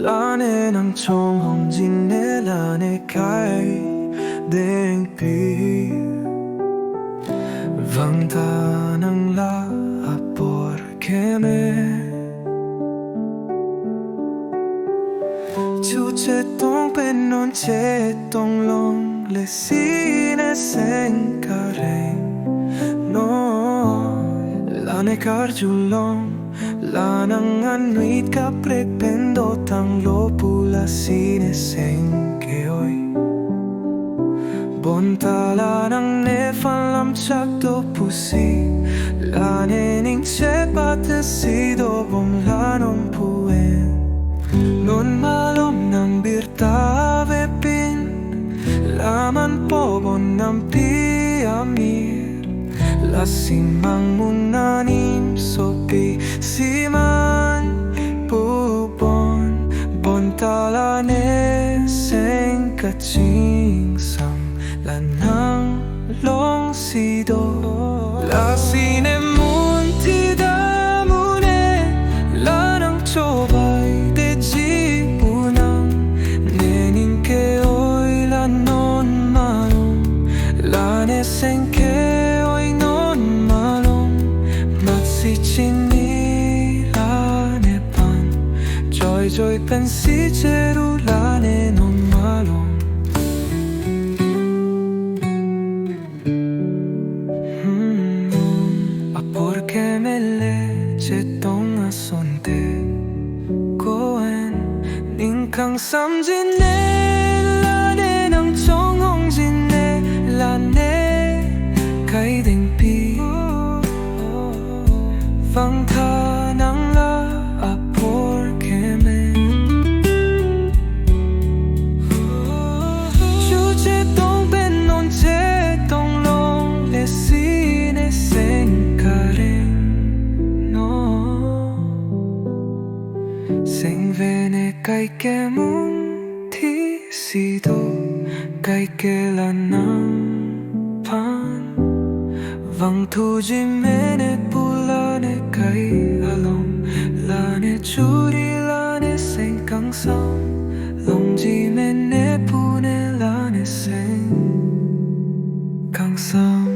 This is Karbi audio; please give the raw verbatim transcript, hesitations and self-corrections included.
Lane nangchonghongjine lane kai dengpi. Vangtha nang la apor keme. Chu chetong pen non chetong longle si ne seng kareng. No, lane karjulong, la nang anut kaprek pen dotanglo pu lasi ne seng ke-oi. Bonta la nang nephan lam chak do pusi, lane ning chepat si dobom la non pu en. Non malom nang birta vepin, la man pobon nampi amir. Lasi mangmun anim sopi si man pubon, bonta lane seng kachingsam la nang longsi do. Lasi ne munthi dam un-e, la nang chobai detji pu nang, ne ning ke-oi la non malom, lane seng ke-oi non malom, mat si chini lane pan, joijoi pen si cheru lane non malom. Hmm, apor keme le chetong asonte ko-en, ning kangsamjine lane nangchonghongjine lane kai dengpi. Vangtha nang la apor keme. Chu chetong pen non chetong longle si ne seng kareng. No, seng vene kai ke munthi si do, kai ke la nang pan. Vangthuji mene pu lane kai along, lane churi lane seng kangsam, longji mene pu ne lane seng kangsam.